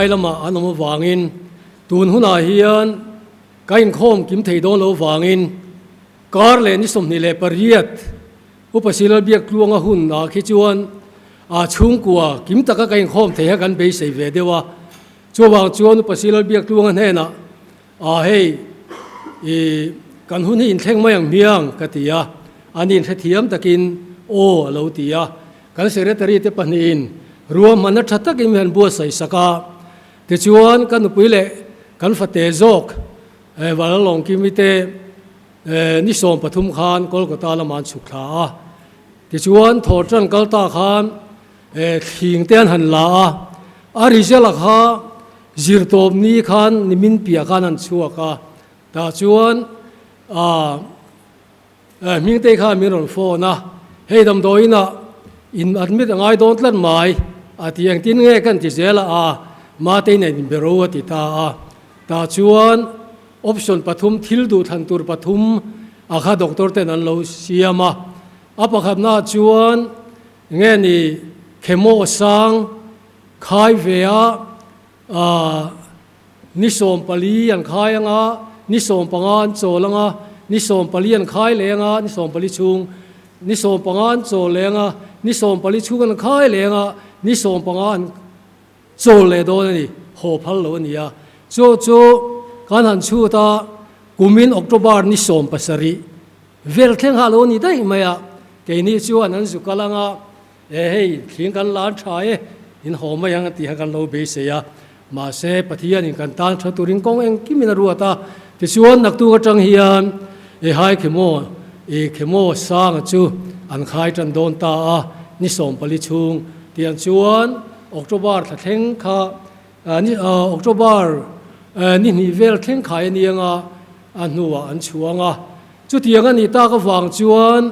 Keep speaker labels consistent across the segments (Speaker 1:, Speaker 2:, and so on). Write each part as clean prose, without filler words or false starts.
Speaker 1: Champhai lamah an awm avangin tun hunah hian ka inkhawm kim thei dawn lo vangin kar leh ni 28 Upa Silalbiak tluanga hun ah khi chuan a chhungkua kim taka ka inkhawm thei kha kan beisei ve deuh a. Chuvang chuan Upa Silalbiak tluanga hnenah a hei i kan hun hi inthleng mai ang hmiang ka ti a, ani inhrethiam takin aw a lo ti a. Kan secretary te pahnihin ruahmanna tha takin min han buatsaih sak a, tichuan ka nupui leh kan fate zawk Valalawngkimi te Ni 13 khan Kolkata lamah an chhuk thla a, tichuan Thawhtan kal ta khan thling te an han la a, a result a kha zirtawp ni khan nimin piah khan an chhuak a, tah chuan Hmingtei khan min rawn phone a, hei damdawiin ah in admit a ngai dawn tlat mai a ti, engtin nge kan ti zel a, a Matei nen inbe ro a ti ta a, tah chuan Option pathum, thil duh thlan tur pathum a kha doctor ten an lo siam a. A pakhatna chuan nge ni chemo sang khai ve a, ni 14 an khai anga, ni 15 an chawl anga, ni 14 an khai leh anga, ni 14 chhung, ni 15 an chawl leh anga, ni 14 chhung an khai leh anga, ni 15 an Chawl leh dawn a ni, haw phal lo a ni a. Chu chu kan han chhut a, kumin October ni 17 vel thleng ha lo a ni daih mai a. Keini chuan an zu kal anga, e hei thling kan lan tha e, in haw mai ang a tih kha kan lo beisei a. Mahse Pathianin kan tan tha turin kawng engkimin a ruat a. Tichuan naktuk atang hian e hai khemaw, e khemaw sanga chu an khai tan dawn ta a, ni 14 chhung tiang chuan October thla thleng kha ni October ni hnih vel thleng khai a niang a, a hnuah an chhuang a. Chutiang a nih tak avang chuan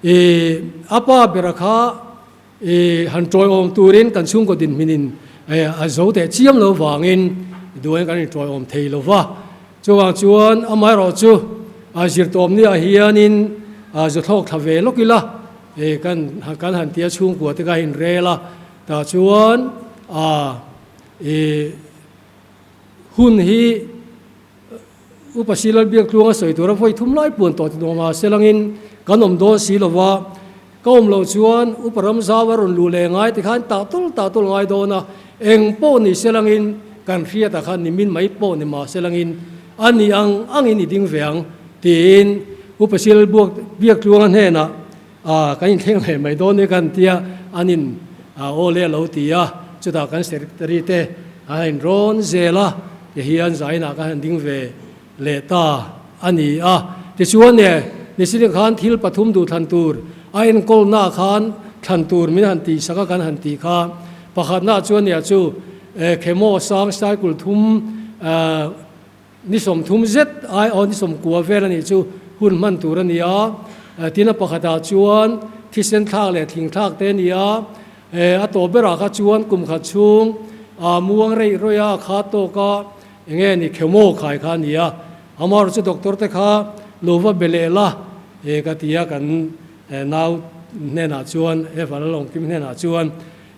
Speaker 1: ih a pa bera kha ih han tawiawm turin kan chhungkaw dinhminin a zo teh chiam lo vangin duain kan intawiawm thei lo va. Chuvang chuan amaherawhchu zirtawmni ah hianin zu thlawk thla ve lawk ila. E kan kan han tia chhungkua te kha in rel a, tah chuan a e hun hi Upa Silal Biaktluanga sawi tura vawi thum lai puan tawh ti nuam a, selangin kan awm dawn si lova, ka awm loh chuan Upa Ramzau a rawn luh leh ngai ti khan tah tawl tah tawl ngai dawn a, eng pawh ni selangin kan hriatah khan nimin mai pawh ni mah selangin a ni ang angin i ding ve ang tiin Upa Silal Biaktluanga hnenah A, kan inthleng leh mai dawn e kan tia, an in aw le a lo ti a, chutah kan secretary te an han inrawn zel a, tihian zainah kan han ding ve leh ta a ni a. Tichuan e, Nisini khan thil pathum duh thlan tur a enkawlna khan thlan tur min han tih sak a kan han tih kha, pakhatna chuan nia chu chemo sang cycle thum Ni 30 zet ai aw ni 90 vel a nih chu hun hman tur a ni a, tin a pakhatah chuan thisen thlak leh thing thlak te a ni a, a tawp berah kha chuan kum khat chhung a muang reih rawih a, a kha tawk a, eng nge ni khemaw khai kha a ni a, amaherawhchu chu doctor te kha lo va be leh la ka ti a, kan nau hnenah chuan he Vanlalawngkim hnenah chuan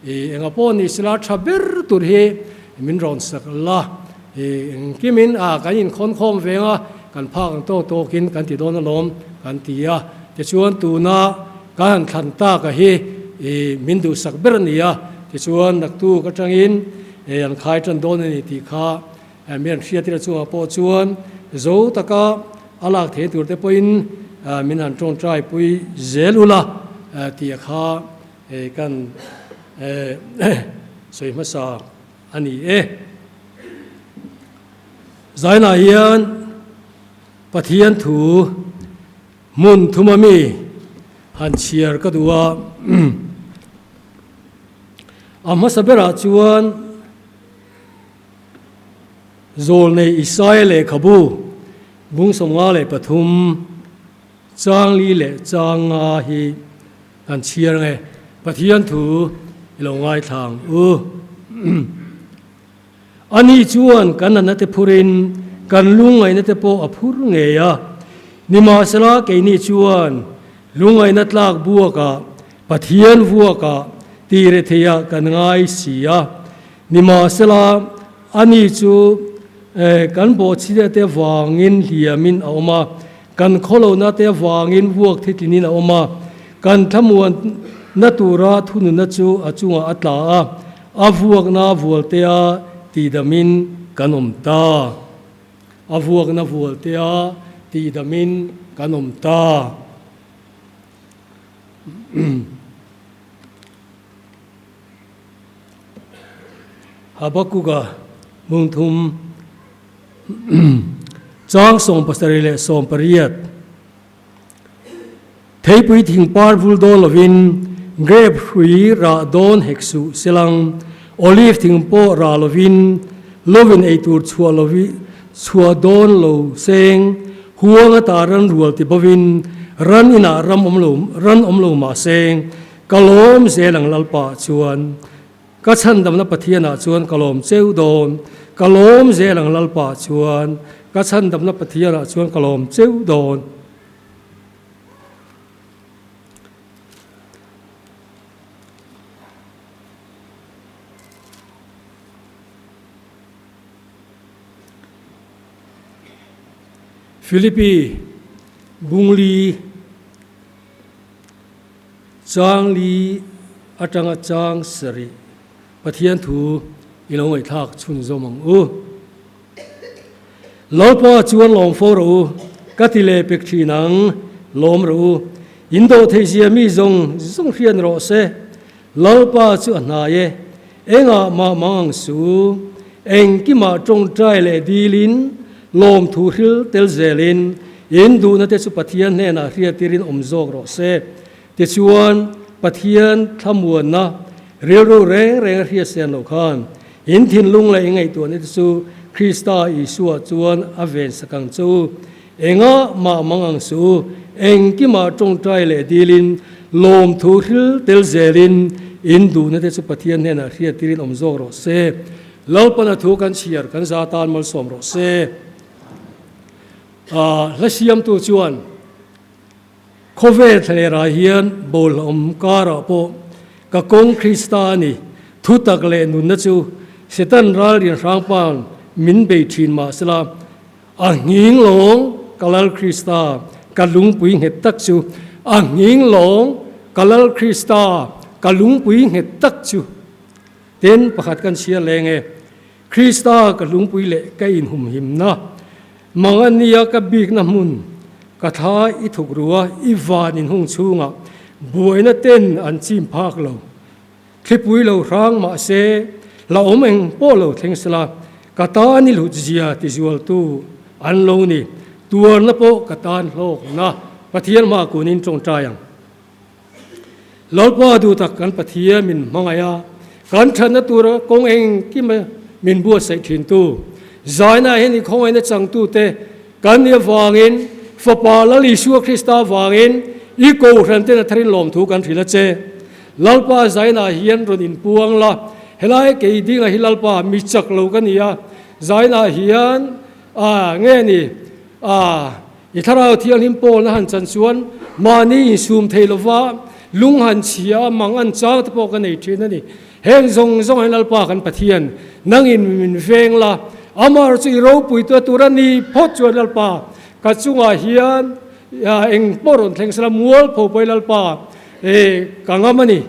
Speaker 1: Enga pawh ni sila tha ber tur hi min rawn sak la, engkimin a kan inkhawn khawm veng a, kan phak ang tawk tawkin kan ti dawn alawm kan ti a. Tichuan tuna kan han thlan tak a hi min duhsak ber a ni a, tichuan naktuk atangin an khai tan dawn a ni tih kha mi an hriat ila chungah pawh chuan zo taka a lak thei tur te pawhin min han tawngtai pui zel ula tih a kha. Hei kan sawi hmasa a ni e. Zainah hian Pathian thu hmun thuma mi han chhiar ka duh a. A hmasa berah chuan Zawlnei Isaia lehkhabu bung 53 chang li leh chang nga hi Kan chhiar nge Pathian thu i lo ngaithla ang u. Ani chuan kan natna te phurin kan lungngaihna te pawh a phur ngei a. Nimahsela keini chuan lungngaihna tlak buakah Pathian vuakah tih retheiah kan ngai si a. Nimahsela. Ani chu kan bawhchhiat te vangin hliamin a awm a, kan khawlohna te vangin vuak thitlinin a awm a, kan thlamuanna tura thununna chu a chungah a tla a, a vuakna vualtea tihdamin kan awm ta. A vuakna vualtea tihdamin kan awm ta. Habakuka hmungthum chang 78 leh 80. Theipui thing par vul dawn lovin grape hrui rah dawn hek suh selang, olive thing pawh rah lovin lovin eitur chhuah lovi chhuah dawn lo seng, huang ata ran rual ti bovin ran inah ram awm lo ran awm lo mah seng, Ka lawm zel ang Lalpa chuan, Ka chhandamna Pathianah chuan ka lawm cheu dawn. Ka lawm zel ang Lalpa chuan, Ka chhandamna Pathianah chuan ka lawm cheu dawn. Philippi Bungli. Chang li atanga chang sarih Pathian thu i lo ngaihthlak chhunzawm ang u. Lalpa chuan lawm fo rawh u, ka ti leh pek thin ang, lawm rawh u. In dawh theihzia mi zawng zawng hriat rawh se, Lalpa chu a hnai e, engah mah mang ang su, engkimah tawngtai leh dilin, lawmthu hril tel zelin, in duhna te chu Pathian hnenah hriatirin awm zawk rawh se. Tichuan, Pathian thlamuanna rilru reng reng a hriat sian loh khan, in thinlung leh in ngaihtuahna te chu Krista Isua chuan a ven sak ang che u. Engah mah mang ang suh u, engkimah tawngtai leh dilin, lawmthu hril tel zelin, in duhna te chu Pathian hnenah hriattirin awm zawk rawh se. Lalpana thu kan chhiar kan za tan malsawm rawh se. Hla siamtu chuan khawvel thlalera hian bawlhhlawm karah pawh ka kawng Krista a ni, thutak leh nunna chu Setan ral rian hrangpa'n min bei thin mahsela, A nghing lawng ka Lal Krista, ka lungpui nghet tak chu. A nghing lawng ka Lal Krista, ka lungpui nghet tak chu. Tin, pakhat kan chhiar leng e. Krista ka lungpui leh ka inhumhimna, mang a nia ka bikna hmun, ka thla i thuk rua i van inhung chhungah buaina ten an chim phak lo. Thlipui lo hrang mah se, la awm eng pawh lo thleng sela, ka tan i hlut zia ti zualtu an lo ni. Tuarna pawh ka tan hlawkna Pathian hmaah kunin tawngtai ang. Lalpa duh tak kan Pathian min hmangaih a, kan thatna tura kawng engkim a min buatsaih thintu, zaina hian i khawngaihna changtute kan nih avangin Fapa Lal Isua Krista avangin i Kohhran ten a tharin lawmthu kan hrilh a che. Lalpa Zaina hian rawn inpuang la, helai kei dinga hi Lalpa mi chak lo ka ni a, Zaina hian a nge ni a i thlarau thianghlim pawlna han chan chuan mahni insum thei lova lung han chhia a mang an chang te pawh ka nei thin a ni. Heng zawng zawng hian Lalpa kan Pathian nangin min veng la, amah chu i ropui tua tur a ni phawt chuan Lalpa ka chungah hian eng pawh rawn thleng sela mualpho pawh i Lalpa E, ka ngam a ni.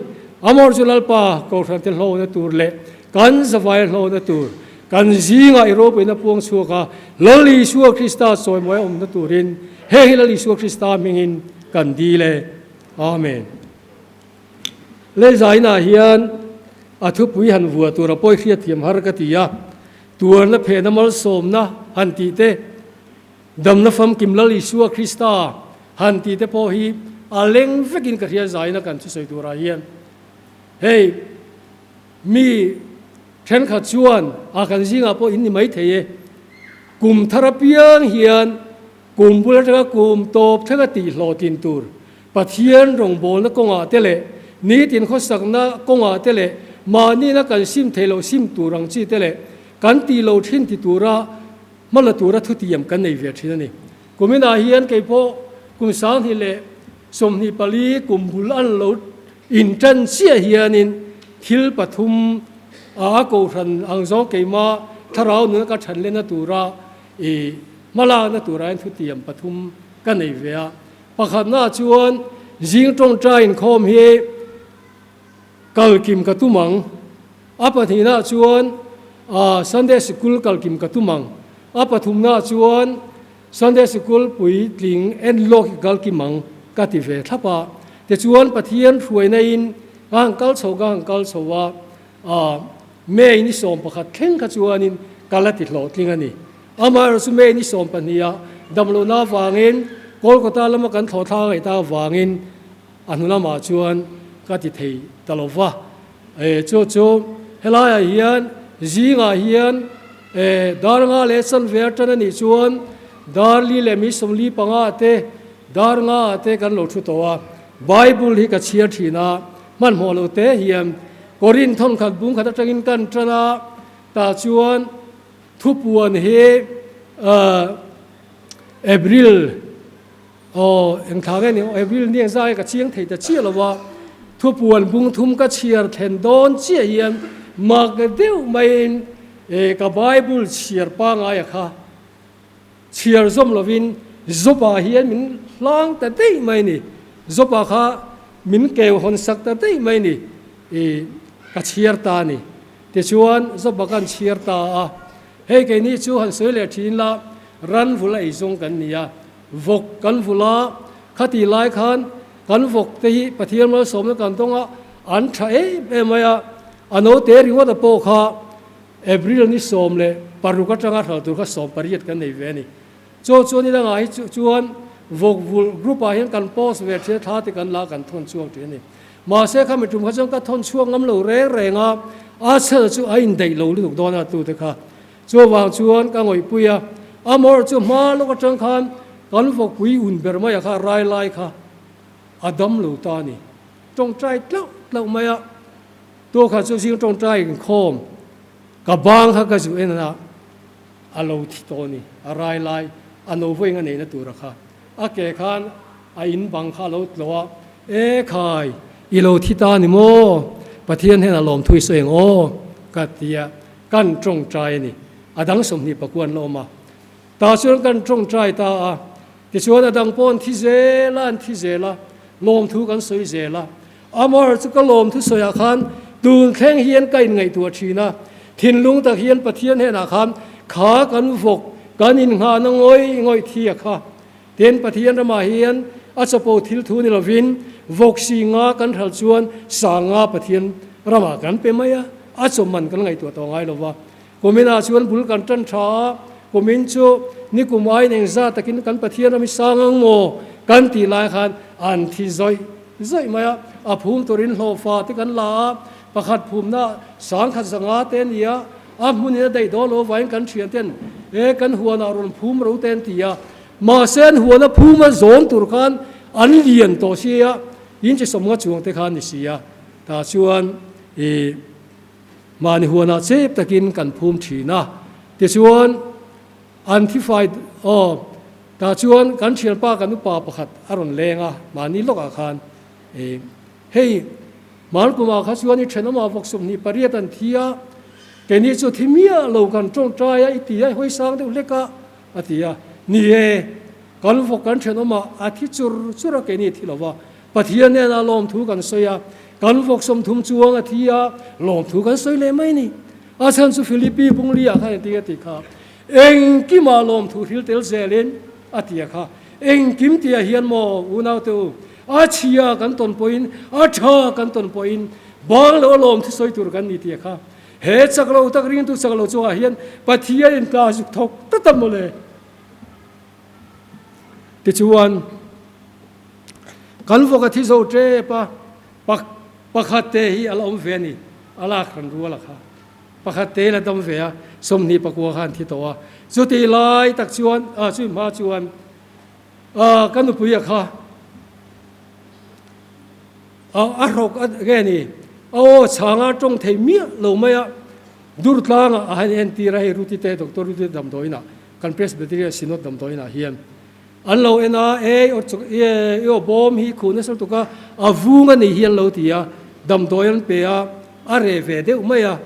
Speaker 1: Amor chu Lalpa Kohhran te hlawhna tur leh kan zavai hlawhna tur, kan zingah i ropuina puang chhuak a, Lal Isua Krista chawimawi a awmna turin heng hi Lal Isua Krista hmingin kan dil e. Amen. Leizainah hian a thupui han vua tur a pawi hriatthiam har ka ti a, tuarna phehna malsawmna han tih te, Damna famkim Lal Isua Krista han tih te pawh hi a leng vekin ka hria zaina kan thusawi turah hian hei mi thenkhat chuan a kan zingah pawh in ni mai thei e. Kum thar apiang hian kum bul atanga kum tawp thlenga tih hlawhtlin tur Pathian rawngbawlna kawngah te leh nitin khawsakna kawngah te leh mahnina kan sim theih loh sim tur ang chi te leh kan tih lo thin ti tura Hmala tura thutiam kan nei ve thin a ni. Kuminah hian kei pawh kum 2024 kum bul an lo intan chiah hianin thil pathum a kohhran ang zawng keima Thlarau nuna ka ṭhan lehna tura i hmalakna turah hian thutiam pathum ka nei ve a. Pakhatnaah chuan zing ṭawngṭai inkhawm hi kalkim ka tum ang. A pahnihnaah chuan Sunday Sikul kalkim ka tum ang. A pathumnaah chuan Sunday Sikul puitling en lawk hi kalkim ang ka ti ve thlap a. Tichuan Pathian hruainain ka han kal chho ka han kal chho a, May ni 11 thleng kha chuanin ka la ti hlawhtling a ni. Amaherawhchu chu May ni 12 ah damlohna avangin Kolkata lama kan thlawh thla ngaih ta avangin a hnu lamah chuan ka ti thei ta lo va. Chu chu helaiah hian zingah hian dar nga leh chanve atan a nih chuan dar li leh mi 45 ah te dar nga ah te kan lo thu tawh a. Bible hi ka chhiar thin a, hmanhmawh lo te hian Korinth thawnkhat bung khat atangin kan tan a, tah chuan thupuan hi April aw eng thla nge ni aw April ni engzah nge ka chiang thei ta chiah lo a, thupuan bung thum ka chhiar thlen dawn chiah hian mak deuh maiin ka Bible chhiar pangaia kha Chhiar zawm lovin Job-a hian min hlang ta daih mai ni. Job-a kha min keu hawn sak ta daih mai ni. I ka chhiar ta ni. Tichuan Job-a kan chhiar ta a. Hei keini chu han sawi leh thin la, ran vul a ei zawng kan ni a. Vawk kan vul a, khati lai khan kan vawk te hi Pathian malsawmna kan dawng a, an tha em em mai a. A naute ringawt a pawh kha April ni 16 atanga hral tur kha 18 kan nei ve a ni. Chaw chuan i dangah hi chuan vawkvulh group ah hian kan post ve thin a, thla te kan la kan thawn chhuak thin a ni. Mahse kha mi tum kha chuan ka thawn chhuak ngam lo reng reng a, a chhel chu a indaih lo lutuk dawn a tute kha. Chuvang chuan ka ngawihpui a, amawr chu hma lawk atang khan kan vawkpui un ber mai a kha rai lai kha a dam lo ta a ni. Tawngtai tlauh tlauh mai a. Tu kha chu zing tawngtai inkhawm ka bang kha ka zu en a, a lo thi tawh a ni, a rai lai a no vawiin a neihna tura kha a ke khan a in bang kha a lo tlawh a, E khai, i lo thi ta ni maw? Pathian hian a lawm thui sawi ang aw ka ti a, kan tawngtai a ni, a dang 29 an la awm a, tah chuan kan tawngtai ta a, tichuan a dang pawh an thi zel a, an thi zel a, lawmthu kan sawi zel a. Amar chu ka lawm thusawiah khan tun thleng hian ka inngaihtuah thin a, thinlung tak hian Pathian hnenah khan kha kan vawk, kan innghahna ngawih ngawih thi a kha. Tin, Pathian ramah hian a chapo thil thu ni lovin vawk si nga kan hral chuan sa nga Pathian ramah kan pe mai a, a chawmman kan ngaihtuah tawh ngai lo va. Kuminah chuan bul kan tan tha a, kumin chu nikum aiin engzat takin kan Pathian ram hi sang ang maw kan tih lai khan an thi zawih zawih mai a, a phum turin hlawhfa te kan la a, pakhat phumna sangkhat zanga te a ni a, a hmunin a daih dawn lo avangin kan thian ten e kan huanah rawn phum ro te an ti a, mahse an huana phum a zawn tur khan an lian tawh si a, inchi 50 chuang te kha a ni si a, tah chuan ih. Mahni huanah chep takin kan phum thin a, tichuan an thifai aw tah chuan kan thianpa kan upa pakhat a rawn leng a, mahni lawkah khan e hei Hmarkumah kha chuan i thenawmah vawk 28 an thi a, keini chu thi miah lo kan tawngtai a i ti a, i hawi sang deuh hlek a a ti a, ni e kan vawk kan thenawmah a thi chur chur a keini thi lo va, Pathian hnenah lawmthu kan sawi a, kan vawk 30 chuang a thi a, lawmthu kan sawi leh mai ni. A chhan chu Philippi Bungli-ah khan engtin a ti kha? Engkimah lawmthu hril tel zelin a ti a kha. Engkim tihah hian maw unaute u, a chhia kan tawn pawhin, a tha kan tawn pawhin bang loh a lawmthu sawi tur kan ni ti a kha. He chak lo tak ringtu chak lo chungah hian Pathianin tla zuk thawk ta ta mawle. Tichuan, kan vawk a thi zo tep a, pakhat te hi a la awm ve a ni, a lak hran rual a kha. Pakhat te la dam ve a, 29 khan thi tawh a. Chuti lai tak chuan, a chui hma chuan, a ka nupui a kha, a a hrawk a nge ni, a aw chhanga tawng thei miah lo mai a, dur tlangah a han entir a, hei Rutite, Doctor Rutite damdawiinah, Kan Presbyterian Synod damdawiinah hian an lo en a, Ei, aw chuk, i aw bawm hi khuh nasa lutuk a, a vung a nih hi an lo ti a, damdawi an pe a, a reh ve deuh mai a.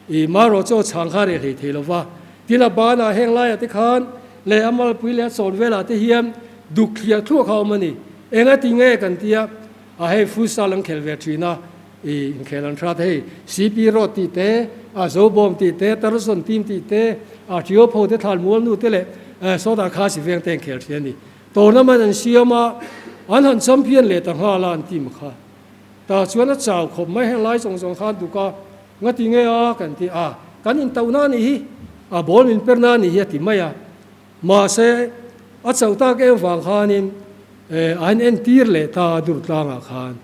Speaker 1: I marawh chu chhang kha reh hlei thei lo va. Tin a banah heng laiah te khan leh a malpui leh a chawn velah te hian duk thliah thluah kha a awm a ni. Enga ti nge kan tia a hei futsal an khel ve thin a, i inkhel an hrat hei CP Road tih te, a Zobawm tih te, Tarson team tih te, a Triopho te thlan mual nu te leh sawtah kha si veng te inkhel thin a ni. Tournament an siam a, an han champion leh ta nghal a an team kha. Tah chuan a chau khawp mai heng lai zawng zawng khan duk a, Nga ti nge a kan ti a, kan intauhna a nih hi, a ball min perna a nih hi a ti mai a. Mahse, a chauh tak em vang khanin a inentir leh ta a dur tlangah khan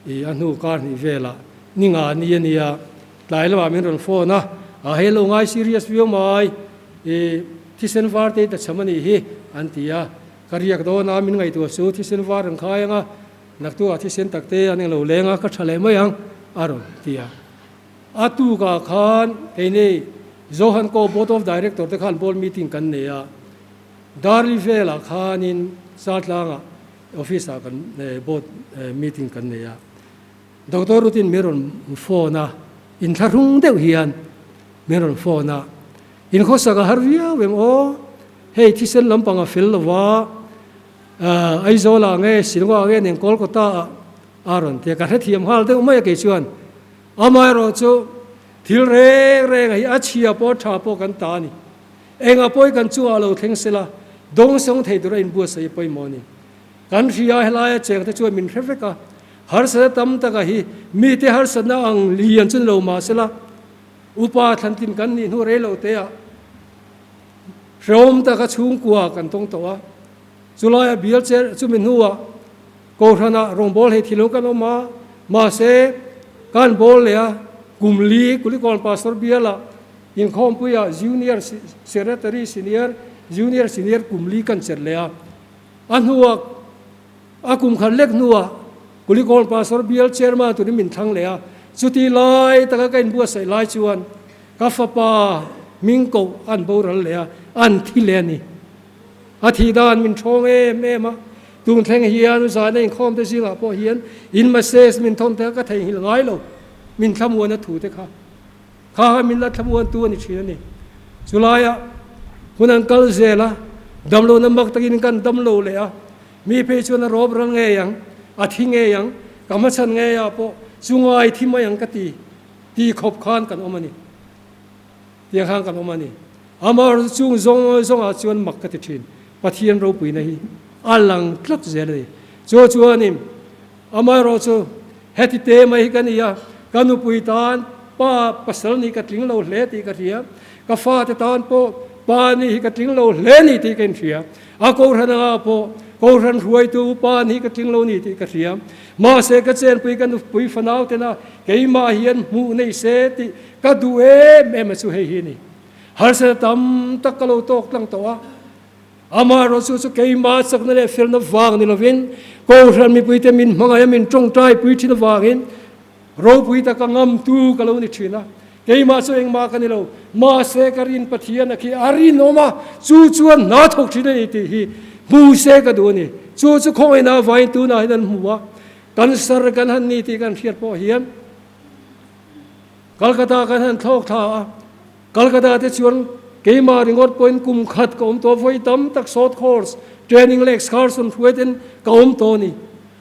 Speaker 1: i a hnu kar hnih velah ni nga ni a nia, tlai lamah min rawn phone a, a hei lo ngai serious viau mai, i thisen var te i ta cham a nih hi an ti a, ka riak dawn a, min ngaihtuah chu thisen var an khai ang a, Naktuah thisen takte an englo leng a, ka tha leh mai ang, a rawn ti a. A tukah khan keini Johan Ko Board of Director te khan board meeting kan nei a, Darli velah khanin Chaltlangah office ah kan board meeting kan nei a. Doctor Rutin min rawn phone a, inthlahrung deuh hian min rawn phone a, In khawsak a har viau em aw, hei thisen lampang a fel lova, Aizawlah nge Shillong-ah nge nen Kolkata-ah a rawn ti a, ka hrethiam nghal deuh mai a kei chuan. Amaherawh chu thil reng reng hi a chhia pawh tha pawh kan ta a ni. Engah pawh kan chungah lo thleng sela dawngsawng thei tura inbuatsaih a pawimawh a ni. Kan hria helaia cheng te chuan min hre vek a, harsatna tam taka hi mite harsatna ang lian chu ni lo mah sela upa thlantin kan nih hnu rei lo teah Hrehawm taka chhungkua kan tawng tawh a, chulaia bial che chumi hnuah Kohhranah rawngbâwl hei thil kan awm a, mahse kan bâwl leh a, kum li Kulikawn Pastor bialah inkhawmpuiah Junior Secretary Senior, Junior Senior kum li kan chelh leh a, a hnuah a kum khat lek hnuah Kulikawn Pastor bial Chairman turin min thlang leh a, chuti lai taka ka inbuatsaih lai chuan Ka fapa hming koh an boral leh a, an thi leh a ni. A thih dan min thawng em em a, tun thleng hian zan a inkhawm te zingah pawh hian in message min thawn te kha ka theihnghilh ngai lo, min thlamuan a thu te kha. Kha kha min la thlamuan tu a ni thin a ni. Chulaiah hun an kal zel a, damlohna mak takin kan damlo leh a, mi phei chuan a rawp ral ngei ang, a thi ngei ang, ka hmachhan ngeiah pawh chu ngai thi mai ang ka ti. Ti khawp khan kan awm a ni. Tiang khan kan awm a ni. Amaherawhchu chung zawng zawngah chuan mak ka ti thin. Pathian ropuina hi a lang tlat zel a ni. Chu chuanin amaherawhchu heti te mai hi ka ni a, ka nupui tan pa pasal nih ka tling lo hle tih ka hria, ka fate tan pawh pa nih hi ka tling lo hle ni tih ka inhria. A kohhran anga pawh kohhran hruaitu upa nih ka tling lo ni tih ka hria. Mahse ka chenpui ka nupui fanau tena keimah hian hmuh nei se tih ka duh em em a chu hei hi a ni. Harsatna tam tak ka lo tawk tlang tawh a, amaherawh chu chu keimah chakna leh felna vang ni lovin kohhran mipuite min hmangaih a min tawngtai pui thin avangin Ropui taka ngamtu ka lo ni thin a, keimah chu engmah ka ni lo, mahse ka rin Pathian a khi a rinawm a, chu chuan hna thawk thin a ni tih hi hmu se ka duh a ni. Chu chu khawngaihna avangin tunah hian an hmu a, cancer kan han ni tih kan hriat pawh hian Calcutta kan han thlawk thla a, Calcutta te chuan keimah ringawt pawhin kum khat ka awm tawh, vawi tam tak short course, training leh excursion hruai ten ka awm tawh a ni.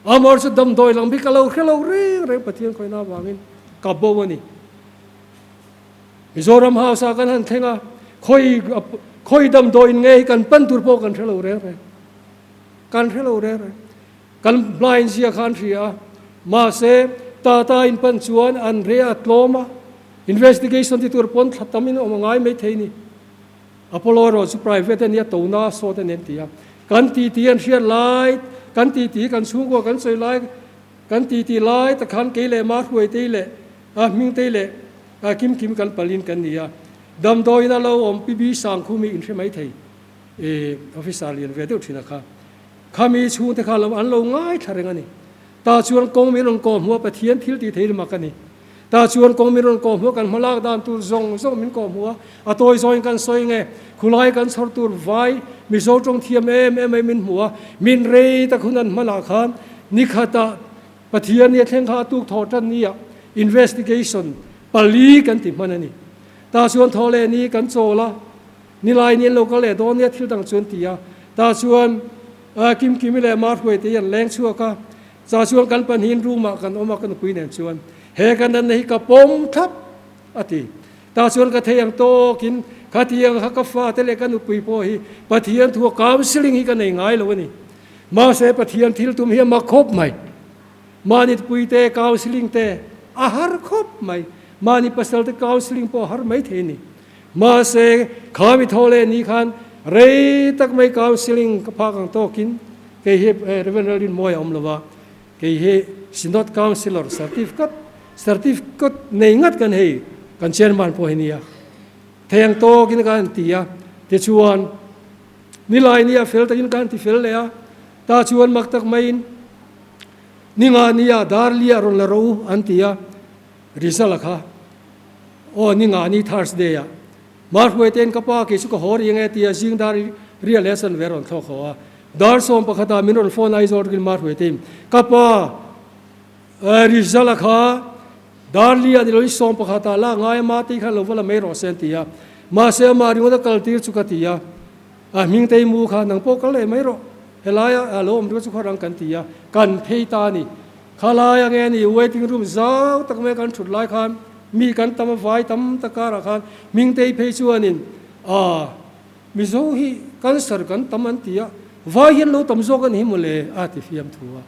Speaker 1: Amor chu damdawi lang bik a lo hre lo reng reng Pathian khawihna avangin ka bo a ni. Mizoram House ah kan han thleng a, khawi khawi damdawiin nge hi kan pan tur pawh kan hre lo reng reng. Kan hre lo reng reng. Kan blind zia kha an hria a, mahse Tata in pan chuan an re a tlawm a, investigation ti tur pawn thla tam in awm a ngai mai thei ni. Apollo erawh chu private a nia, tona sawt a ni an ti a. Kan titi an hriat lai, kan titi kan chhungkua kan sawi lai, kan titi lai tak khan kei leh mah hruaitei leh a hmingtei leh a kimkim kan palin kan ni a. Damdawiin a lo awm PB Sangkhumi inhre mai thei i officer lian ve deuh thin a kha. Khami chhungte kha lo an lo ngaithla reng a ni. Tah chuan kawng min rawn kawhhmuh a Pathian thil tih theih mak a ni. Tah chuan kawng min rawn kawhhmuh a kan hmalak dan tur zawng zawng min kawhhmuh a, a tawi zawngin kan sawi nge, khulai kan chhawr tur vai Mizo tawng thiam em em mai min hmu a, min rei tak hun an hmanah khan nikhatah Pathian nia thleng kha a tuk thawh tan nia investigation pali kan ti hman a ni. Tah chuan thaw leh ni kan chawl a, nilai ni an lo kal leh dawn nia thil dang chu an ti a. Tah chuan Kimkimi leh Marhuai te hi an leng chhuak a, chah chuan kan pahnihin room ah kan awm a ka nupui nen chuan he ka natna hi ka pawm thlap a ti. Tah chuan ka thei ang tawkin khatiang kha ka fate leh ka nupui pawh hi Pathian thua counselling hi ka nei ngai lo a ni. Mahse Pathian thil tum hi a mak khawp mai. Mahni puite counselling te a har khawp mai. Mahni pasal te counselling pawh a har mai thei a ni. Mahse kha mi thaw leh ni khan rei tak mai counselling ka phak ang tawkin kei hi Rev. Lalrinmawia a awm lo va, Kei hi Synod Councillor certificate certificate nei ngat kan hei kan chairman pawh hi nia thei ang tawkin ka han ti a tichuan nilai nia fel takin ka han ti fel leh a ta chuan mak tak maiin ninga nia dar lia rawn la ro an ti a result a kha aw ninga ni Thursday ah Mahruai tein ka pa kei chu ka haw rih ange tia zing dar ria leh san ve rawn thlawk haw a. Dar 11 ah min rawn phone Aizawl rin Mahruai tein ka pa result a kha dar lia ni loin 11 ah lak ngai a ma tei khan lo va la mai rawh se an ti a. Mahse amah ringawt a kal tir chu ka ti a. A hming tei mu kha nang pawh kal leh mai rawh helaia a lo awm ringawt chu khaw rang kan ti a. Kan phei ta a ni. Khalai ange ni waiting room zau tak mai kan thut lai khan mi kan tam a vai tam tak karah khan Hmingtei phei chuanin a Mizo hi cancer kan tam an ti a, vai hian lo tam zawk a ni hi mawle a ti fiam thu a.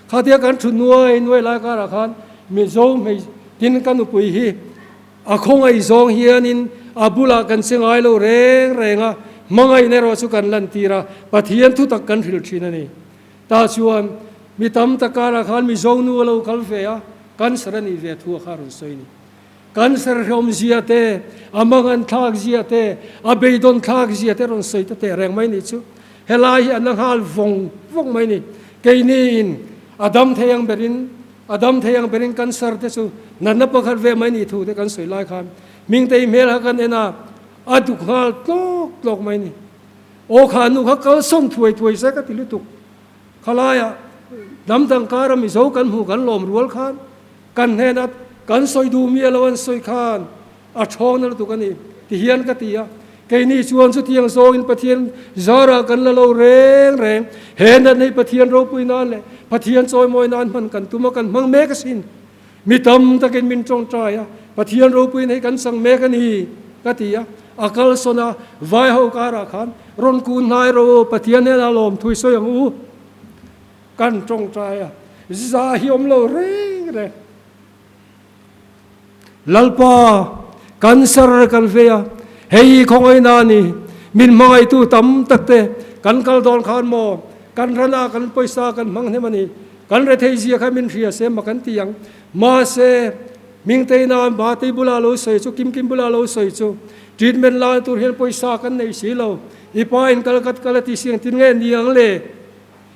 Speaker 1: Khatia kan thut nuai nuai lai karah khan Mizo hmei tin ka nupui hi a khawngaih zawng hianin a bulah kan che ngai lo reng reng a, hmangaihna erawh chu kan lantir a, Pathian thutak kan hrilh thin a ni. Tah chuan mi tam tak karah khan Mizo nu a lo kal ve a, cancer a nih ve thu a kha a rawn sawi a ni. Cancer hlawm zia te, a mangan thlak zia te, a beidawn thlak zia te rawn sawi ta teh reng mai nih chu. Helai hi a na nghal vawng vawng mai ni. Keini in a dam thei ang berin, a dam thei ang berin cancer te chu natna pakhat ve mai nih thu te kan sawi lai khan Hmingtei hmel kha kan en a, a duk nghal tlawk tlawk mai ni. Aw kha nu kha kal sawn thuai thuai se ka ti lutuk. Khalaiah hnam dang kara Mizo kan hmuh kan lawm rual khan kan hnenah kan sawi duh miah lo an sawi khan a thawng na lutuk a ni ti hian ka ti a. Keini chuan chutiang zawngin Pathian zarah kan la lo reng reng. He natna hi Pathian ropui nan leh Pathian chawimawi nan hman kan tum a, kan hmang mek asin. Mi tam takin min tawngtai a, Pathian ropuiin hei kan chang mek a ni, ka ti a. A kalsawn a, vai ho karah khan rawn kun hnai rawh u, Pathian hnenah lawm thui sawi ang u. Kan tawngtai a, za hi awm lo reng reng. Lalpa, cancer kan vei a, hei hi khawngaihna a ni, min hmangaihtu tam tak te kan kal dawn khan maw, kan rana kan pawisa kan hmang hnem a ni. Kan rethei zia kha min hria se ma kan ti ang. Mahse, Hmingteina Bati bula lo sawi chu, Kimkim bula lo sawi chu, treatment la tur hian pawisa kan nei si lo. I pa in kal kat kal a ti si ang tin nge ni ang le?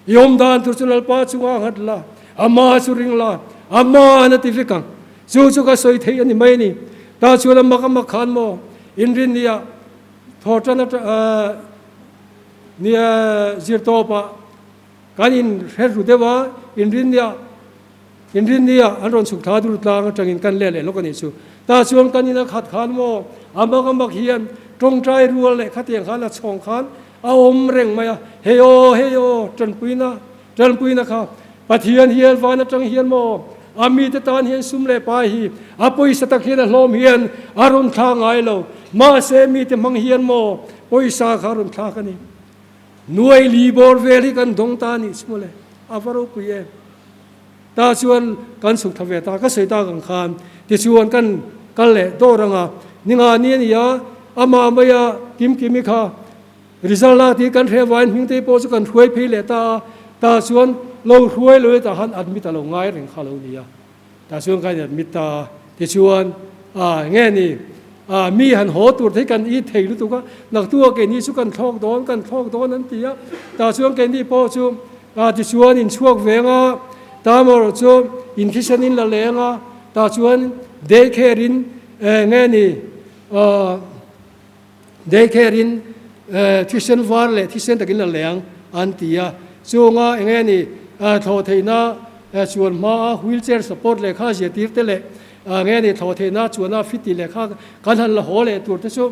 Speaker 1: I awm dan tur chu Lalpa chunga nghat la, ama chu ring la, ama an a ti vek ang. Chu chu ka sawi theih a ni mai a ni. Tah chuan a mak a mak khan maw, inrinniah thaw tan a nia zirtawpah, Kan in hre ru deuh a, inrinnia inrinnia an rawn chhuk thla dur tlang atangin kan leh leh lawk a nih chu. Tah chuan kan in a khat khan maw a mak a mak hian tawngtai rual leh khatiang khan a chhawng khan a awm reng mai a, hei aw hei aw tanpuina tanpuina kha Pathian hian van atang hian maw a mite tan hian sum leh pai hi a pawisa tak hian a hlawm hian a rawn thla ngai lo, mahse mite hmang hian maw pawisa kha a rawn thlak a ni. Nuai li bawr vel hi kan dawng ta a nih chu mawle, a va ropui em. Ta chuan kan chhuk tha ve ta, ka sawi tak ang khan tichuan kan kal leh dawr ang a, ni nga ni a ni a, amah maia Kimkimi kha result lak tih kan hre vain Hmingtei pawh chu kan hruai phei leh ta a, ta chuan lo hruai lo e tah khan admit a lo ngai reng kha lo ni a. Tah chuan kan admit ta a, tichuan ah nge ni ah mi han haw tur te hi kan it thei lutuk a, naktu ah keini chu kan thlawk dawn kan thlawk dawn an ti a, tah chuan keini pawh chu ah tichuan in chhuak veng a, ta maw chu in thisen in la leng a, tah chuan day care in eh nge ni ah day care in eh thisen var leh thisen takin la leng an ti a, chunga enge ni ah thlawh theihna chuan hmaa wheelchair support lehkha zirtir te leh. Nge ni thlawh theihna chuana fiti leh kha kan han la haw leh tur te chu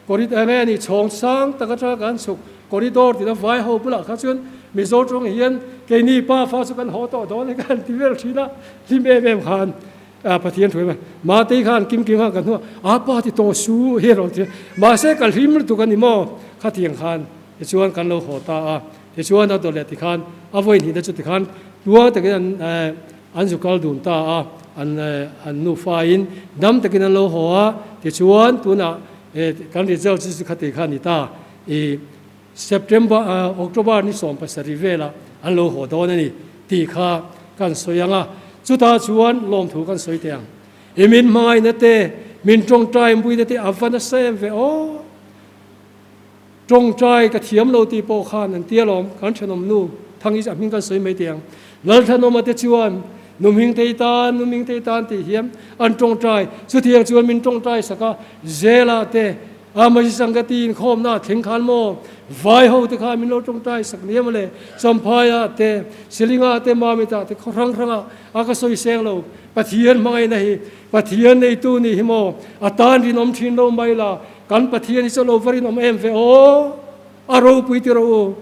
Speaker 1: corridor nge ni chhawng sang tak atanga kan chhuk corridor tina vai ho bulah kha chuan Mizo tawng hian keini pa fa chu kan haw tawh dawn e kan ti vel thin a, hlim em em khan Pathian thu em a, Matei khan kim kim khan kan hnu a, a pa ti tawh su hi a rawn ti a, mahse ka hlim lutuk a ni maw khatiang khan tichuan kan lo haw ta a, tichuan a dawt leh tikhan a vawi hnihna chu tikhan tluang takin an An zu kal dun ta a, an an nufain dam takin an lo haw a, tichuan tunah kan result chu khati kha a ni ta, i September October ni 17 velah an lo haw dawn a ni tih kha kan sawi ang a, chutah chuan lawmthu kan sawi teh ang. I min hmangaihna te, min tawngtai muina te a va nasa em ve aw. Tawngtai ka thiam lo tih pawh khan an ti alawm, kan thenawm nu Thangi a hming kan sawi mai teh ang. Lalthanawma te chuan nu hming thei tan, nu hming thei tan tih hian an tawngtai. Chutiang chuan min tawngtai sak a, Zela te, Amasi Sangati inkhawmna a thleng khan maw, vai ho te khan min lo tawngtai sak nia mawle, Champhaia te, Silinga te, Mamita te khaw hrang hrangah a ka sawi seng lo. Pathian hmangaihna hi Pathian neitu nih hi maw, a tan rinawm thin lo mai la, Kan Pathian hi chu lo va rinawm em ve aw, a ropui ti rawh u.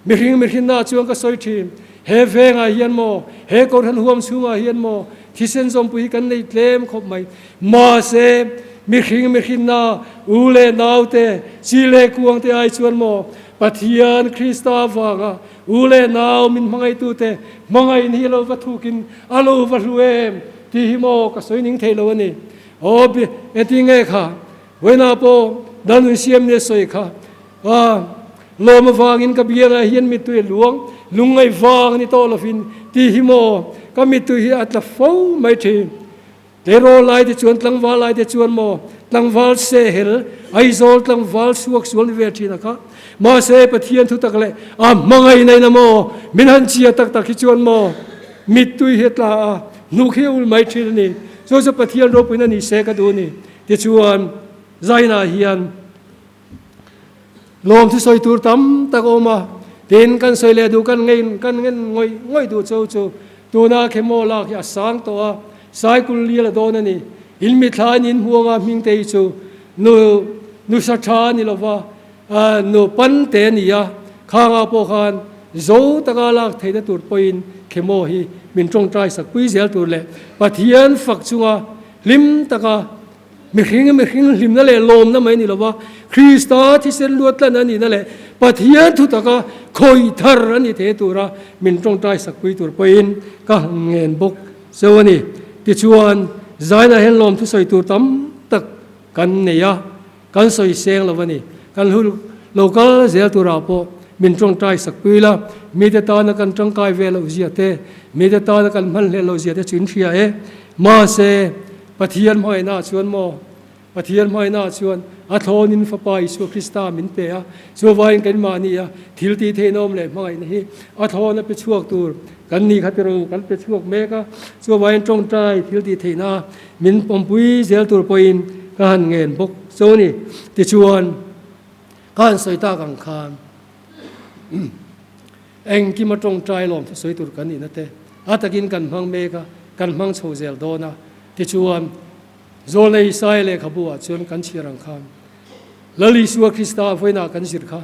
Speaker 1: Mihring mihrinna chuan ka sawi thin, he vengah hian maw, he Kohhran huam chhungah hian maw, thisen zawmpui hi kan nei tlem khawp mai. Mahse, mihring mihrinna, u leh nau te, chi leh kuang te ai chuan maw, Pathian Krista avanga u leh nau min hmangaihtute hmangaih hi lo va thukin a lo va hlu em tih hi maw ka sawi ning thei lo a ni. Aw bi engtin nge kha vawiinah pawh dan hun siam nia sawi kha a lawm avangin ka biangah hian mittui a luang lungngaih vang a ni tawh lovin tih hi maw ka mittui hi a tla fo mai thin. Tleirawl lai te chuan tlangval lai te chuan maw tlangval sehel Aizawl tlangval suak sual ni ve thin a kha mahse Pathian thu tak leh a hmangaih nain a maw min han chia tak tak hi chuan maw mittui hi a tla a hnuk hi a ul mai thin a ni. Chu chu Pathian ropuina ni se ka duh a ni. Tichuan, Zainah hian lawm thu sawi tur tam tak a awm a, tin kan sawi leh duh kan ngei kan ngen ngawih ngawih duh cho chu tuna khemaw lak hi a sang tawh a, cycle lial a dawn a ni. In mitthla in in hmuang a hming te hi chu nu nu sa tha a ni lova, nu pan te a ni a, khangah pawh khan zo taka lak theihna tur pawhin khemaw hi min tawngtai sak pui zel tur leh Pathian fak chunga hlim taka mihring mihring hlimna leh lawmna mai ni lova Krista thisen luat tlan a nihna leh Pathian thu taka khawih thar a ni thei tura min tawngtai sak pui tur pawhin ka ngen bawk cheu a ni. Tichuan, zainah hian lawm thusawi tur tam tak kan nei a. Kan sawi seng lo a ni. Kan hlu lo kal zel turah pawh min tawngtai sak pui la, mite tana kan tangkai ve loh zia te, mite tana kan hman hleh loh zia te chu in hria e. Mahse, Pathian hmangaihnaah chuan maw? Pathian hmangaihnaah chuan a thlawnin Fapa Isua Krista min pe a, chuvangin keimahni a thil tih theihna awm leh hmangaihna hi a thlawn a pe chhuak tur kan ni kha tiraw kan pe chhuak mek a, chuvangin tawngtai thil tih theihna Min pawmpui zel tur pawhin ka han ngen bawk cho ni. Tichuan, ka han sawi tak ang khan engkim a tawngtai lawm chu sawi tur kan nihna te a takin kan hmang mek a, kan hmang chho zel dawn a. Tichuan, Zawlnei Isaia lehkhabu ah chuan kan chhiar ang khan Lal Isua Krista vawiinah kan zir kha,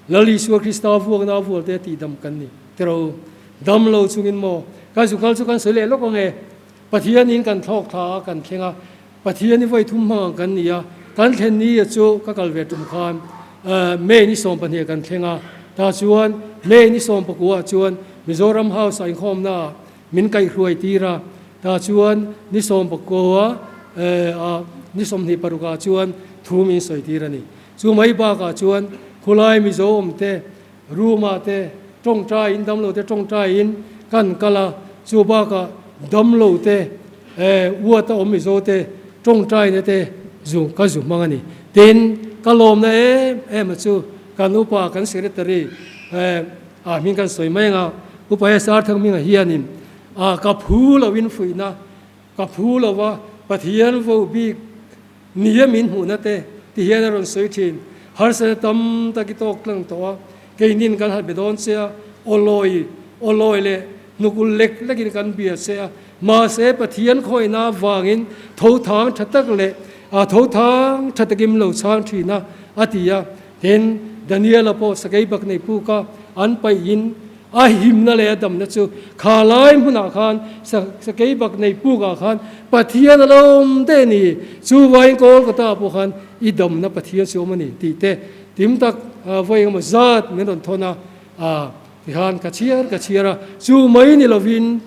Speaker 1: Lal Isua Krista vuakna vual te tihdam kan ni. Tiraw, dam lo chungin maw kan zu kal chu kan sawi leh lawk ang e. Pathianin kan thlawk thla a, kan thleng a, Pathian i vawi thum hmang ang kan ni a, kan thlen ni a chu ka kal ve tum khan May ni 12 kan thleng a, tah chuan May ni 19 ah chuan Mizoram House ah inkhawmna ah min kaihhruai tir a, tah chuan ni 19 ah ni 26 ah chuan thu min sawi tir a ni. Chu mai bakah chuan khulai Mizo awm te Room ah te tawngtai in damlo te tawngtai in kan kal a, chu bakah damlo te eh uat a awm Mizo te tawngtai na te zu ka zu hmang a ni. Tin, ka lawmna em em a chu kan upa kan secretary eh ah hming kan sawi mai anga upa SR Thangminga hianin ah ka phu lo in fuihna ka phu lo va Pathian vo bik Nia min hmuhna te ti hian a rawn sawi thin. Harsatna tam tak i tawk tlang tawh a, keinin kan han be dawn che a, aw lawi, aw lawi leh hnukul lek lekin kan bia che a, mahse Pathian khawihna avangin tho thang tha tak leh tho thang tha takin lo chhang thin a, a ti a. Tin, Daniela pawh sakei bak nei puka an paihin a himna leh a damna chu kha lai hmunah khan sakei bak nei pukah khan Pathian a lo awm daih a ni, chuvangin Kolkata pawh khan i damna Pathian chu awm a ni tih te tim tak vawi engemaw zat min rawn thawn a, Tihan ka chhiar ka chhiar a, chu mai ni lovin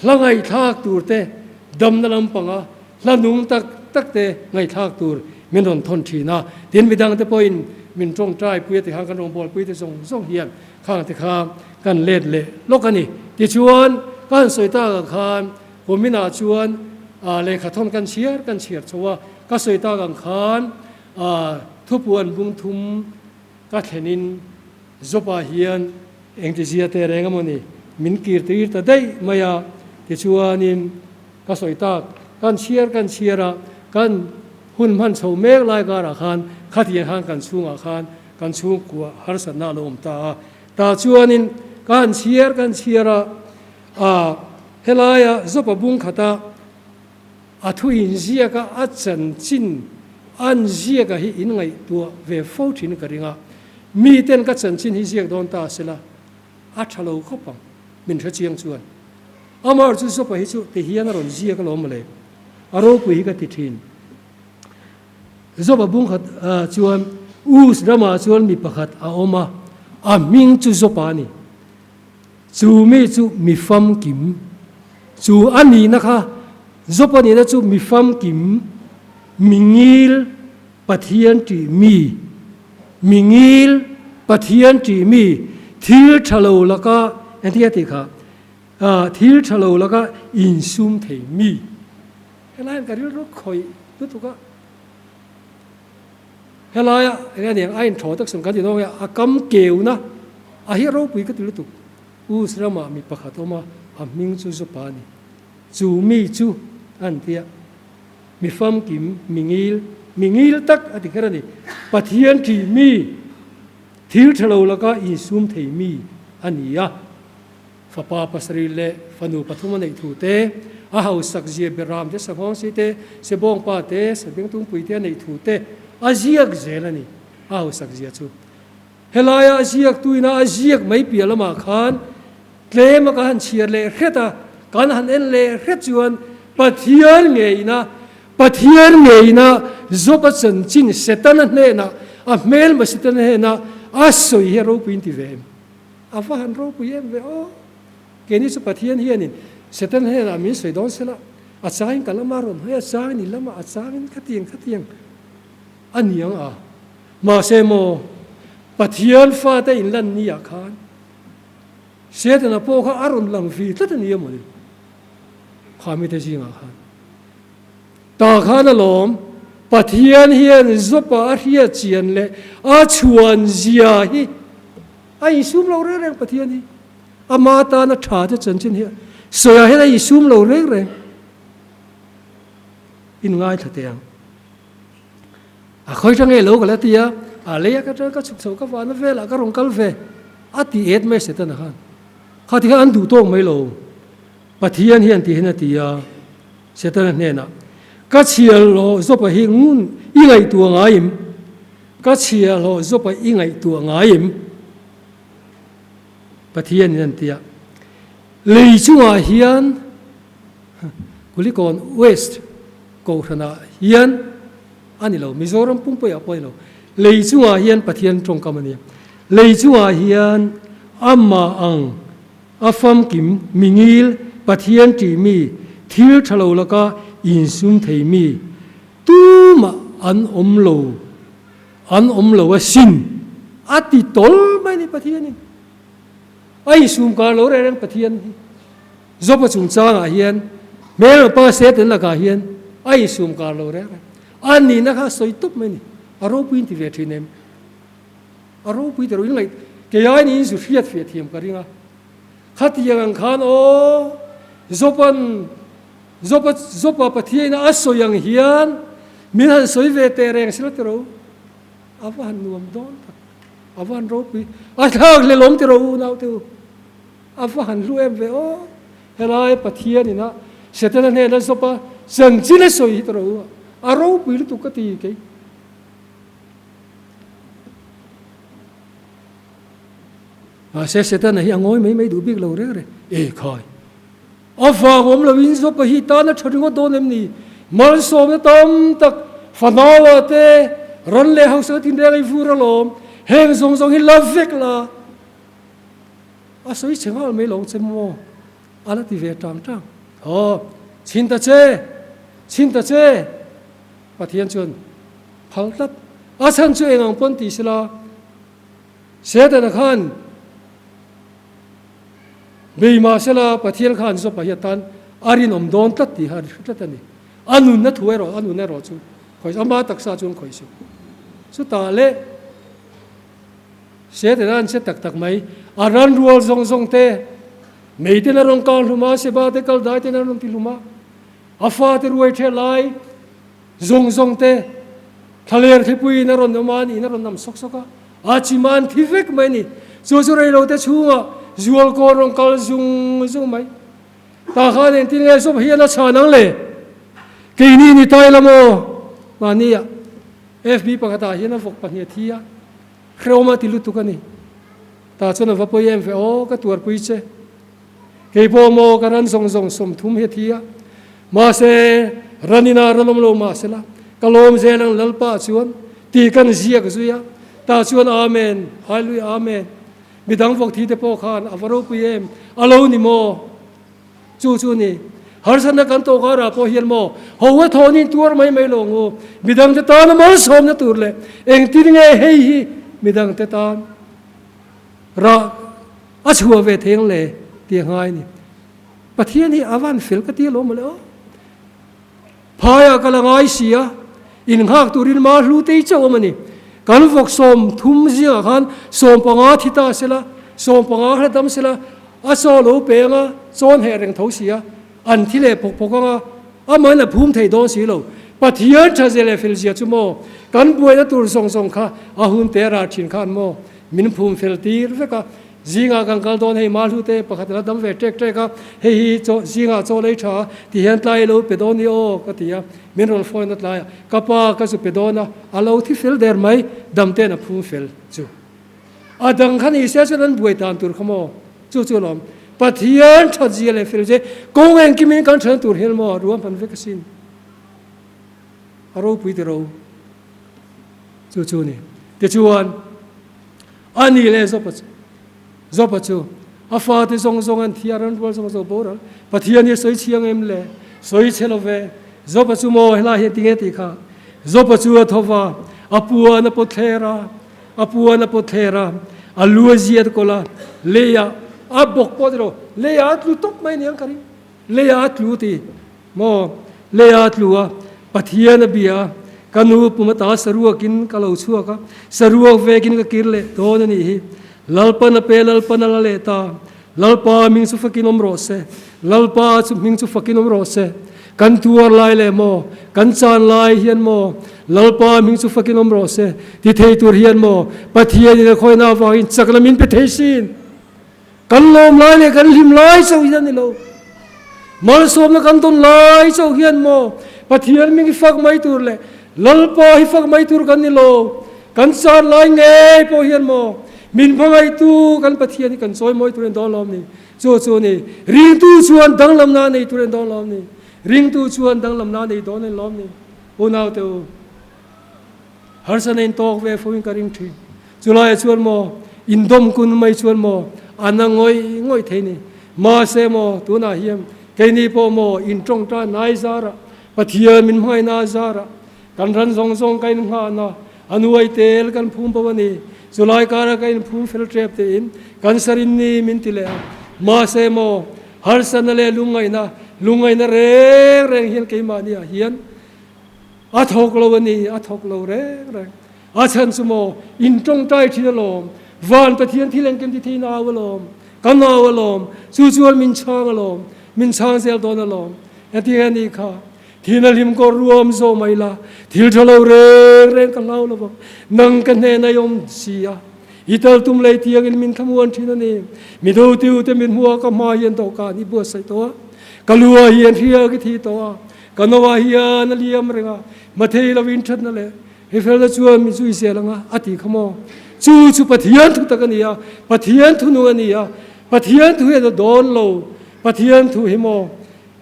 Speaker 1: hla ngaihthlak tur te, damna lampanga hla nung tak tak te ngaihthlak tur min rawn thawn thin a. Tin, midang te pawhin min tawngtai pui a tikhan kan rawngbawlpui te zawng zawng hian khang te kha kan let leh lawk a ni. Tichuan, ka han sawi tak ang khan kuminah chuan lehkha thawn kan chhiar kan chhiar chho a, ka sawi tak ang khan thupuan bung thum ka thlenin Job-ah hian engtizia teh reng emaw ni, min kir tir ta daih mai a, tichuanin ka sawi tak, kan chhiar kan chhiar a, kan hun hman chho mek lai karah khan khatiang khan kan chhungah khan kan chhungkua harsatna a lo awm ta a, tah chuanin kan chhiar kan chhiar a, ah helaia Job-a bung khata a thu inziaka a chanchin an ziaka hi inngaihtuah ve fo thin ka ring a, Miten ka chanchin hi ziak dawn ta sela, a tha lo khawp ang, min hre chiang chuan. Amar chu Zopa hi chu ti hian a rawn ziak alawm mawle, a ropui hi ka ti thin. Zopa bung khat chuan Us ramah chuan mi pakhat a awm a, a hming chu Zopa a ni. Chu mi chu mi famkim, chu a nihna kha Zopa nihna chu mi famkim, mi ngil, Pathian ṭih mi, mi ngil, Pathian ṭih mi, thil ṭha lo laka, engtin a tih kha, thil ṭha lo laka insum thei mi. Helai hian ka rilru khawih lutuk a, helaia eng a niang a inthaw tak sawm kan ti dawn nge a kam keuna a hi ropui ka ti lutuk. Us ramah mi pakhat awm a, a hming chu Zopa a ni. Chu mi chu an tia. Mi famkim, mi ngil, mi ngil tak a ti kher a ni. Pathian ṭih mi, thil ṭha lo laka insum thei mi a ni a. Fapa pasarih leh fanu pathum a neih thu te, a hausak zia Beram te, Sanghawngsi te, Sebawngpa te, Sabengtungpui te a neih thu te a ziak zel a ni, a hausak zia chu. Helaia a ziak tuina a ziak mai piah lamah khan tlema ka han chhiar leh hret a, kan han en leh hret chuan Pathian ngeina, Pathian ngeina Job-a chanchin Setana hnenah, a hmelma Setana hnenah a sawi hi a ropui in ti ve em? A va han ropui em ve aw! Keini chu Pathian hianin Setana hnenah min sawi dawn sela, a changin ka lama rawn hawi a, a changin i lama, a changin khatiang khatiang a ni ang a. Mahse maw, Pathian fate inlan ni ah khan Setana pawh kha a rawn lang vi tlat a ni emaw ni? Kha mite zingah khan. Tah khan alawm, Pathian hian Job-a a hriat chian leh a chhuan zia hi a insum lo reng reng Pathian hi. Ama tana tha te chanchin hi sawiah hian a insum lo reng reng. Inngaithla teh ang. A khawi tang nge lo ka la ti a, a lei a ka tang ka chhuk chho ka vahna velah ka rawn kal ve a ti et mai Setana khan. Kha ti khan an duh tawk mai lo. Pathian hian ti hian a ti a, Setana hnenah, Ka chhiahhlawh zawpa hi ngun i ngaihtuah ngaim? Ka chhiahhlawh zawpa i ngaihtuah ngaim? Pathian in an ti a, Lei chungah hian Kulikawn West Kohhranah hian a ni lo, Mizoram pumpuiah pawh a ni lo. Lei chungah hian Pathian tawngkam a nia. Lei chungah hian amah ang a famkim mi ngil, Pathian ṭih mi, thil ṭha lo laka insum thei mi tumah an awm lo, an awm lo asin a ti tawl mai a ni Pathianin. A insum kar lo reng reng Pathian hi. Job-a chungchangah hian hmel pa Satan lakah hian a insum kar lo reng reng. A nihna kha a sawi tawp mai a ni. A ropui in ti ve thin em? A ropui ta ro in ngaih kei ai niin zu hriat fiah thiam ka ring a. Khatiang ang khan aw Job-a'n Job-a Job-a Pathiaina a sawi ang hian min han sawi ve teh reng sila ti ro. A va han nuam dawn tak. A va han ropui. A thlak hlelawm ti ro u naute u. A va han hlu em ve aw. Helai Pathian ina Setana hnena zawp a chanchin a sawi hi ta ro a, a ropui lutuk ka ti kei. Mahse Setana hi a ngawi mai mai duh bik lo reng reng. E khai! A vang awm lo in zawp a hi tan a tha ringawt dawn em ni? Malsawmna tam tak fanaua te ran leh hausa tinreng a i vur alawm. Heng zawng zawng hi la vek la. A sawi chhe nghal mai lo che maw? A la ti ve tang tang. Aw, chhin ta che! Chhin ta che! Pathian chuan phal tlat. A chhan chu eng ang pawn ti sela, Setana khan bei mah sela Pathian khan Job-a hi atan a rinawm dawn tlat tih kha a hre tlat a ni. A nunna thu erawh, a nun erawh chu khawih, ama taksa chuan khawih suh. Chutah leh Setana an che tak tak mai. A ran rual zawng zawng te, mei ten a rawn kal hlum a, Seba te kal dai ten a rawn ti hlum a, a fate ruai ṭheh lai zawng zawng te, thlaler thlipuiin a rawn awm a, niin a rawn nam sawk sawk a, a chim a an thi vek mai a ni. Chu chu reilote chhungah zualkawn rawn kal zung zung mai. Tah khan engtin nge zawp hian a chhan ang le? Keini ni tai la maw? Mahnia FB pakhatah hian a vawk pahnih a thi a. Hrehawm a ti lutuk a ni. Tah chuan a va pawi em ve aw, ka tuarpui che. Kei pawh maw ka ran zawng zawng 30 hi a thi a. Mahse, ran ina ran awm lo mahsela, ka lawm zel ang Lalpa chuan tih kan ziak zui a. Tah chuan Amen, Hallelujah, Amen. Midang vawk thi te pawh khan a va ropui em, a lo ni maw? Chu chu ni. Harsatna kan tawh karah pawh hian maw ho a thawnin tuar mai mai lo ngu. Midangte tana malsawmna tur leh engtin nge hei hi midangte tan rah a chhuah ve thei ang le tih a ngai a ni. Pathian hi a van fel ka ti alawm mawle aw. Phaiah ka la ngai si a, innghak turin ma hlu tei chauh awm a ni. Kan vawk 30 zingah khan 15 thi ta sela, 15 hla dam sela, a chaw lo peng a, chawn heh reng tho si a, an thi leh phawk phawk ang a, amahin a phum thei dawn si lo. Pathian tha zia leh fel zia chu maw, kan buaina tur zawng zawng kha a hun te rah thin khan maw min phum fel tir vek a, Zingah kan kal dawn hei Mahlute pakhat la dam ve ṭek ṭek a, hei hi chaw zingah chaw lei ṭha a ti hian tlai lo pe dawn i aw ka ti a, min rawn phone a tlai a, ka pa ka zu pe dawn a, a lo thi fel der mai, dam ten a phum fel chu. A dang kha ni se chuan an buai tan tur kha maw? Chu chu alawm Pathian ṭhat zia leh fel zia kawng engkimin kan ṭhen tur hian maw ruam han vek asin. A ropui tiro chu chu ni. Tichuan. A ni leh Jopa chu, Jopa chu a fate zawng zawng an thi a, ran rual zawng zawng boral. Pathian hi a sawi chhiang em le? Sawi chhe lo ve. Jopa chu maw helai hian tinge tih kha? Jopa chu a tho va, a puan a pawt thler a, a puan a pawt thler a, a lu a ziat kawlh a, leiah a bawk pawh ni lo, leiah a tlu tawp mai aniang ka ring. Leiah a tlu ti maw? Leiah a tlu a, Pathian a bia a, ka nu pum ata saruakin ka lo chhuak a, saruak vekin ka kir leh dawn a nih hi. Lalpan a pe, Lalpan a la leh ta. Lalpa hming chu fakin awm rawh se. Lalpa chu hming chu fakin awm rawh se. Kan tuar lai leh maw, kan chan lai hian maw, Lalpa hming chu fakin awm rawh se ti thei tur hian maw, Pathianin a khawihna avangin chakna min pe thei sin. Kan lawm lai leh kan hlim lai chauh hian a ni lo. Malsawmna kan tawn lai chauh hian maw Pathian ming hi fak mai tur leh Lalpa hi fak mai tur kan ni lo. Kan chan lai ngei pawh hian maw min hmangaihtu kan Pathian hi kan chawi mawi tur a ni dawn lawm ni. Chu chu a ni. Ringtu chuan danglamna a nei tur a ni dawn lawm ni. Ringtu chuan danglamna a nei dawn a ni lawm ni. Unaute u. Harsana in tawk ve fo in ka ring thin. Chulaiah chuan maw indawm kun mai chuan maw a na ngawih ngawih thei ni. Mahse maw tunah hian keini pawh maw in tawngtai nai zarah Pathian min hmangaihna zarah kan ran zawng zawng ka inngahna a nuai tel kan phum bo a ni. Chulai karah ka inphum fel tep tein kan sarin ni min ti leh a. Mahse maw harsana leh lungngaihna lungngaihna reng reng hian keimahniah hian A thawk lo a ni, a thawk lo reng reng. A chhan chu maw, in tawngtai thin alawm, van Pathian thil engkim ti thei nau alawm, ka nau alawm, chu chuan min chhang alawm, min chhang zel dawn alawm. Hetiang a nih kha, thil a hlim kawr ruam zawh mai la, thil tha lo reng reng ka hlau lo vang, nang ka hnenah i awm si a. I tal tum lei tiangin min thlamuan thin a ni. Mi dotiu te min hmuh a ka hma hian dawhkan i buatsaih tawh a, ka lu ah hian hriak i thi tawh a, ka no ah hian a liam reng a, mathei lovin thatna leh Rifelna chuan min zui zel anga a ti kha maw? Chu chu Pathian thu tak a ni a, Pathian thu nung a ni a, Pathian thu hian a dawn lo. Pathian thu hi maw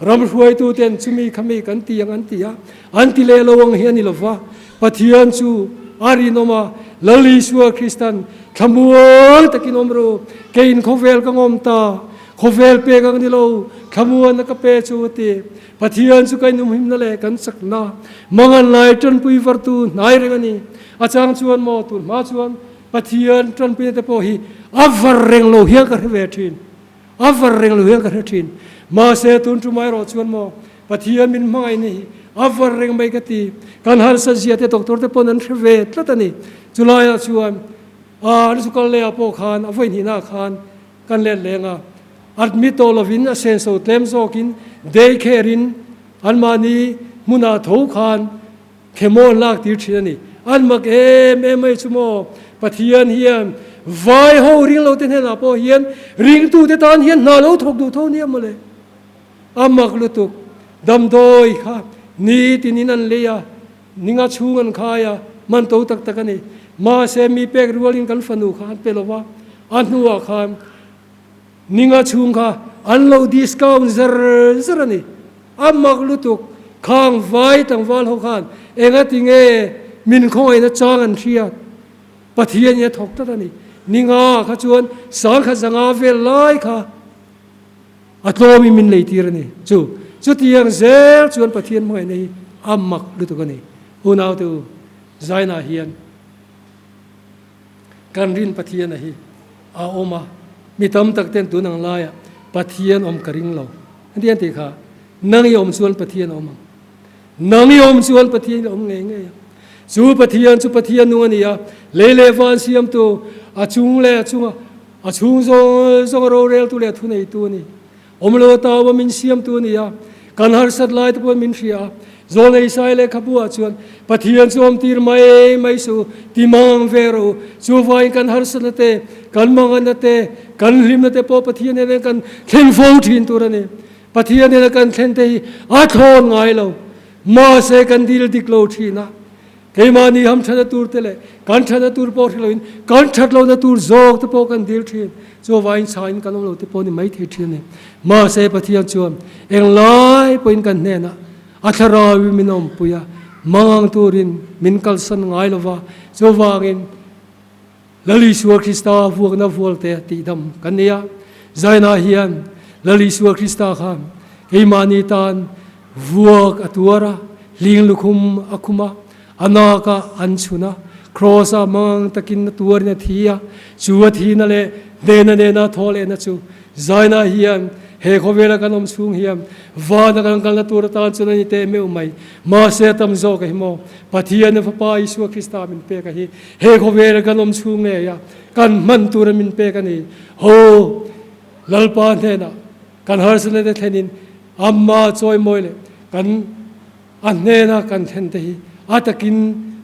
Speaker 1: ram hruaitu ten chumi khami kan ti ang an ti a, an ti leh lo ang hi a ni lo va. Pathian chu a rinawm a, Lal Isua Kristan thlamuang takin awm ru, keiin khawvel ka ngawm ta, khawvel pek ang ni lo, thlamuanna ka pe chu a ti. Pathian chu kan inumhimna leh kan chakna mangan lai tanpui vartu hnai reng a ni. A chang chuan maw tun hma chuan Pathian tanpuina te pawh hi a var reng lo hian ka hre ve thin. A var reng lo hian ka hre thin. Mahse tun tumah erawh chuan maw Pathian min hmangaihna hi a var reng mai ka ti. Kan harsa zia te doctor te pawn an hre ve tlat a ni. Chulaiah chuan a an zu kal leh ah pawh khan a vawihnihna ah khan Kan let leng a, admit tawh lovin a senso tlem zawkin day care in anmahni hmunah tho khan chemo an lak tir thin a ni. An mak em em mai chu maw, Pathian hian vai ho ring lo te hnenah pawh hian ringtute tan hian hna lo thawk duh tho nia mawle. A mak lutuk, damdawi kha nitinin an lei a, ninga chhung an khai a, man to tak tak a ni. Mahse mi pek rualin kan fanu kha an pe lo va, a hnuah khan ninga chhung kha an lo discount zar zar a ni. A mak lutuk, khang vai tlangval ho khan engati nge min khawngaihna chang an hriat? Pathian in a thawk tlat a ni. Ninga kha chuan sangkhat zanga vel lai kha A tlawmin min leitir a ni. Chu chutiang zel chuan Pathian hmangaihna hi a mak lutuk a ni. Unaute u, Zainah hian kan rin Pathiana hi a awm a, mi tam tak ten tun ang laiah Pathian awm ka ring lo. An ti an tih kha, nang i awm chuan Pathian a awm ang. Nang i awm chuan Pathian i awm ngei ngei ang. Chu Pathian chu Pathian nung a ni a, lei leh van siamtu, a chung leh a chunga A chhung zawng zawng a roreltu leh thuneitu a ni. Awm lo atau a min siamtu a ni a, kan harsat lai te pawhin min hria a. Zawn Isaiah lehkhabu ah chuan, Pathian chu awmtir mai mai suh, ti mang ve rawh u. Chuvangin kan harsatna te, kan manganna te, kan hlimna te pawh Pathian nen kan thleng fo thin tur a ni. Pathian nena kan thlen te hi a thlawn ngai lo. Mahse kan dil dik lo thin a. Keimahni ham thatna tur te leh kan thatna tur pawh hre loin kan that lohna tur zawk te pawh kan dil thin. Chuvangin chhain kan awm lo te pawh ni mai thei thin a ni. Mahse Pathian chuan englai pawhin kan hnenah a thlarauin min awmpui a, mangang turin min kalsan ngai lo va. Chuvangin Lal Isua Krista vuakna vualte tihdam kan nei a. Zainah hian Lal Isua Krista khan keimahni tan vuak a tuar a, hling lukhum a khum a, a nakah an chhun a, Kraws-ah mangang takin a tuarin a thi a, chu a thihna leh hnehna nena thaw lehna chu Zainah hian he khawvela kan awm chhung hian vana kan kalna tur atan chuan a ni teh meuh mai. Mahse a tam zawk a hi maw? Pathian a Fapa Isua Krista min pek a hi he khawvela kan awm chhung ngei a kan hman tura min pek a ni. Ho Lalpa hnenah kan harsatna te thlenin Amma chawimawi leh kan a hnena kan thlen te hi a takin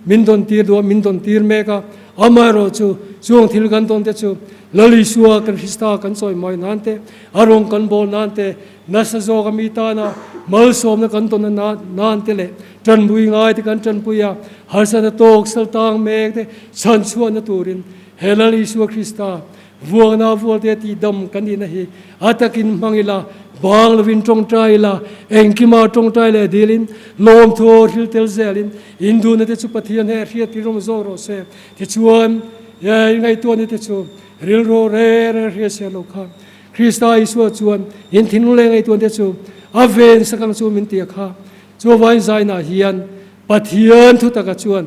Speaker 1: min dawn tir duh a, min dawn tir mek a. Amaherawh chu chuang thil kan dawn te chu Lal Isua kan Krista kan chawimawi nan te, a rawng kan bawl nan te, nasa zawk a mi tana malsawmna kan dawn a nan te leh Tanpui ngai te kan tanpui a, harsatna tawk sal tang mek te chhan chhuahna turin he Lal Isua Krista vuakna vualte tihdam kan nihna hi a takin hmang ila, bang lovin tawngtai ila, engkima tawngtai leh dilin, lawmthu aw thil tel zelin, induhna te chu Pathian he hriat tir awm zawk rawh se. Tichuan, i ngaihtuahna te chu rilru reng reng hria se lo kha. Krista Isua chuan in thinlung leh ngaihtuahna te chu a ven sak ang chu min ti a kha. Chuvain zainah hian Pathian thu taka chuan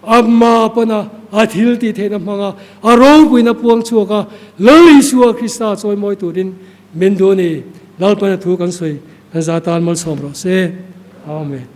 Speaker 1: Amma pana a thil tih theihna hmanga a ropuina puang chhuak a, Lal Isua Krista chawimawi turin min duh a ni. Lalpana thu kan sawi kan za tan malsawm rawh se. Amen.